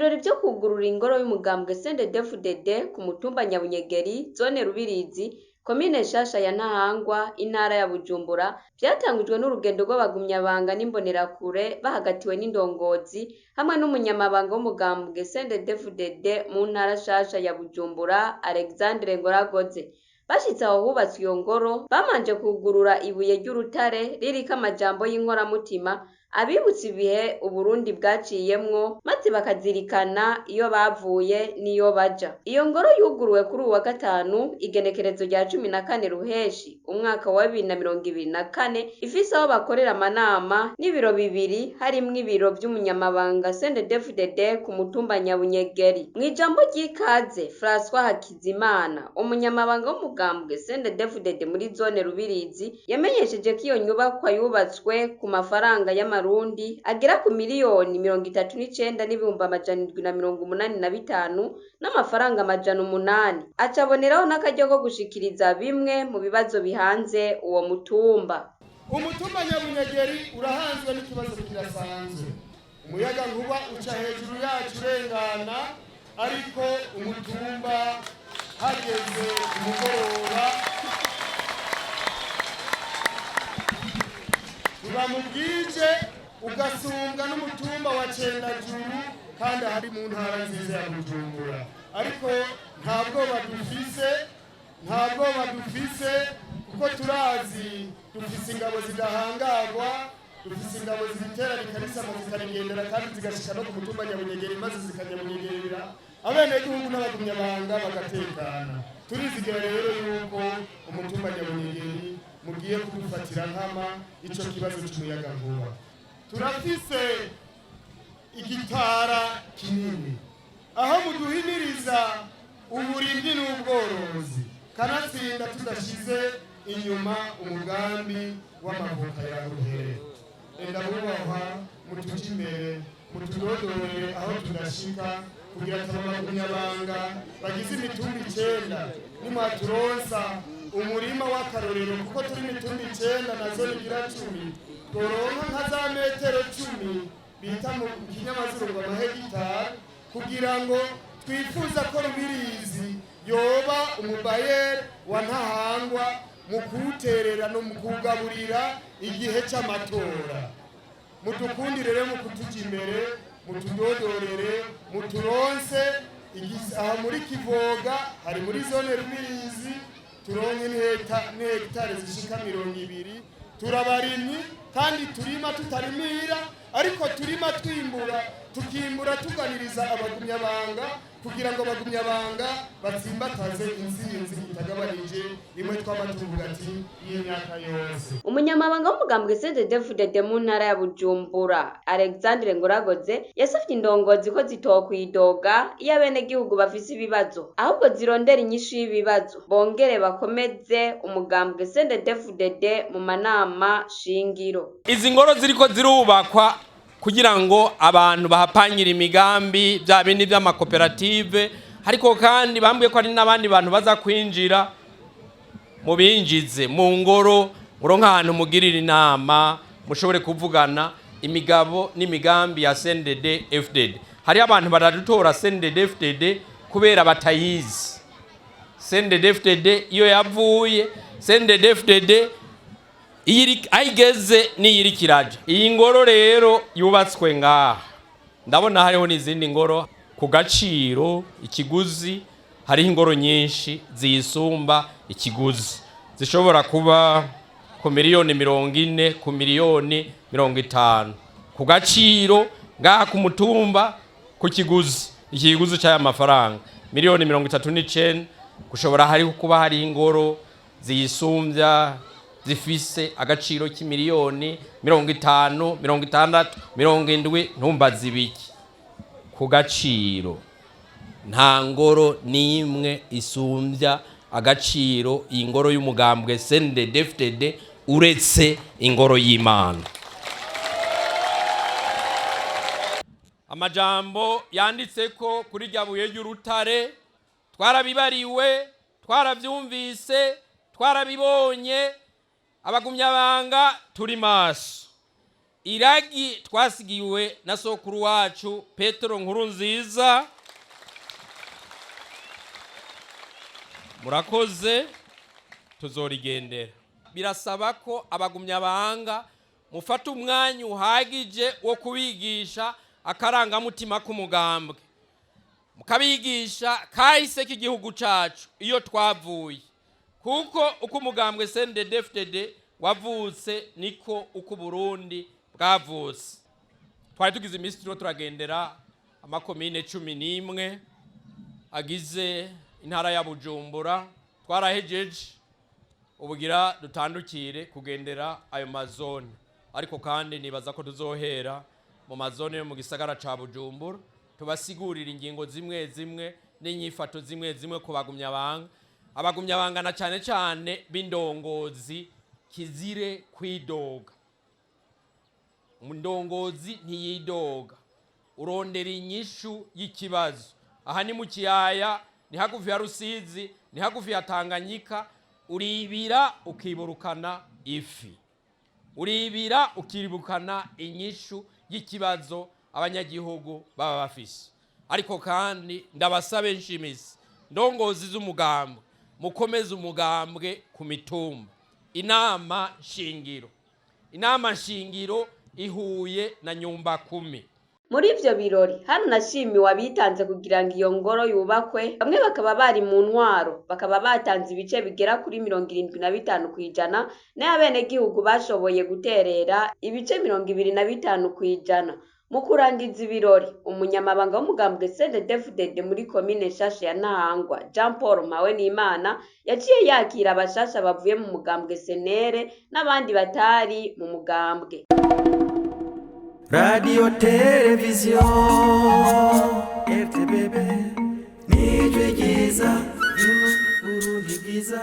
Ivyo birori vyo kwugurura ingoro y'umugambwe CNDD-FDD ku mutumba Nyabunyegeri, zone Rubirizi, komine nshasha ya Ntahangwa, intara ya Bujumbura, vyatangujwe n'urugendo rw'abagumyabanga n'imbonerakure bahagatiwe n'indongozi hamwe n'umunyamabanga w'umugambwe CNDD-FDD mu ntara nshasha ya Bujumbura, Alexandre Ngoragoze. Bashitse aho hubatswe iyo ngoro, babanje kwugurura ibuye ry'urutare ririko amajambo y'inkoramutima abibutsa ibihe Uburundi bwaciyemwo maze bakazirikana iyo bavuye n'iyo baja. Iyo ngoro yuguruwe kuri uwu wa gatanu igenekerezo rya 14 Ruheshi umwaka wa 2024, ifise aho bakorera amanama n'ibiro bibiri harimwo ibiro vy'umunyamabanga CNDD-FDD ku mutumba Nyabunyegeri. Mw'ijambo ry'ikaze, François Hakizimana, umunyamabanga w'umugambwe CNDD-FDD muri zone Rubirizi, yamenyesheje ko iyo nyubakwa yubatswe ku mafaranga y'amarundi agera ku miliyoni 39 n'ibihumbi 785 n'amafaranga 800. Aca aboneraho n'akaryo ko gushikiriza bimwe mu bibazo bihanze uwo mutumba. Umutumba Nyabunyegeri urahanzwe n'ikibazo kirasanzwe. Umuyaga nkuba uca hejuru yacu urengana, ariko umutumba hageze umugoroba tuba mu bwije, ugasumbwa n'umutumba wa Cendajuru kandi ahari mu ntara nziza ya Bujumbura. Ariko nta bwoba dufise, nta bwoba dufise, kuko turazi dufise ingabo zidahangagwa, dufise ingabo zitera rikarisama zikarigendera kandi zigashika no ku mutumba Nyabunyegeri, maze zikanyabunyegerera abenegihugu n'abagumyabanga bagatekana. Turizigira rero yuko umutumba Nyabunyegeri mugiye kudufatira nkama ico kibazo c'umuyagankuba. Turafise igitara kinini aho muduhimiriza uburimyi n'ubworozi, kanatsinda tudashize inyuma umugambi w'amavoka ya Ruhere. Enda bubahwa, mutuje imbere, mutudodorere aho tudashika kugira abagumyabanga bagize imitumba 9 nimwaturonsa umurima w'akarorero, kuko turi imitumba 9 na zone igira 10, tworonka nka za metero 10 bita mu kinyamazuru ngo amahegitari, kugira ngo twifuza ko Rubirizi yoba umubayeri wa Ntahangwa mu kuwuterera no mu kuwugaburira igihe c'amatora. Mudukundire rero mu kutuja imbere, mutudodorere, muturonse aha muri Kivoga hari muri zone Rubirizi, turonke n'hegitari zishika 20. Turabarimyi kandi turima tutarimira, ariko turima twimbura, tukimbura tuganiriza abagumyabanga kugira ngo abagumyabanga batsimbataze intsinzi itagabanije rimwe twama tuvuga ati y'imyaka yose. Umunyamabanga w'umugambwe CNDD-FDD mu ntara ya Bujumbura, Alexandre Ngoragoze, yasavye indongozi ko zitokwidoga iyo abenegihugu bafise ibibazo, ahubwo zirondera inyishu y'ibibazo, bongere bakomeze umugambwe CNDD-FDD mu manama shingiro. Izi ngoro ziriko zirubakwa kugira ngo abantu bahapangire imigambi, bya bindi by'amakoperative, ariko kandi bambwiye ko hari n'abandi bantu baza kwinjira mu binjize mu ngoro, muronke ahantu mugirira inama, mushobore kuvugana imigabo n'imigambi ya CNDD FDD. Hariho abantu baradutora CNDD FDD kubera batayizi CNDD FDD iyo yavuye, CNDD FDD aho igeze n'iyiri kiraja. Iyi ngoro rero yubatswe ngaha, ndabona hariho n'izindi ngoro ku gaciro ikiguzi, hariho ingoro nyinshi ziyisumba ikiguzi zishobora kuba ku miliyoni 40, ku miliyoni 50 ku gaciro ngaha ku mutumba ku kiguzi, ikiguzi cy'aya mafaranga miliyoni 39, gushobora hariho kuba hari ingoro ziyisumbya zifise agaciro k'imiliyoni 50, 60, 70, ntumbaze ibiki. Ku gaciro nta ngoro n'imwe isumbya agaciro iyi ngoro y'umugambwe CNDD-FDD uretse ingoro y'Imana. Amajambo yanditse ko kuri rya buye ry'urutare twarabibariwe, twaravyumvise, twarabibonye. Abagumyabanga turi maso. Iragi twasigiwe na sokuru wacu Petero Nkurunziza. Murakoze, tuzorigendera. Birasaba ko abagumyabanga mufata umwanya uhagije wo kubigisha akarangamutima k'umugambwe, mukabigisha kahise k'igihugu cacu iyo twavuye, kuko uko umugambwe CNDD-FDD wavutse niko uko Burundi bwavutse. Twari tugize iminsi turiko turagendera amakomine 11 agize intara ya Bujumbura, twarahejeje, ubugira dutandukire kugendera ayo mazone. Ariko kandi nibaza ko tuzohera mu mazone yo mu gisagara ca Bujumbura, tubasigurira ingingo zimwe zimwe n'inyifato zimwe zimwe ku bagumyabanga, abagumyabanga na cane cane b'indongozi. Kizire kwidoga, indongozi ntiyidoga, urondera inyishu y'ikibazo. Aha ni mu kiyaya, ni hagufi ya Rusizi, ni hagufi ya Tanganyika. Uribira ukiburukana ifi, uribira ukibukana inyishu y'ikibazo abanyagihugu baba bafise. Ariko kandi ndabasabe nshimise, ndongozi z'umugambwe, mukomeze umugambwe ku mitumba. Inama nshingiro, inama nshingiro ihuye na nyumba kumi. Muri ivyo birori haranashimiwe abitanze kugira ngo iyo ngoro yubakwe, bamwe bakaba bari mu ntwaro, bakaba batanze ibice bigera kuri 75%, nayo abenegihugu bashoboye guterera ibice 25%. Mu kurangiza ibirori, umunyamabanga w'umugambwe CNDD-FDD muri komine nshasha ya Ntahangwa, Jean Paul Mpawenimana, yaciye yakira abashasha bavuye mu mugambwe senere n'abandi batari mu mugambwe. Radio televiziyo RTBB, nijwi ryiza ry'Uburundi bwiza.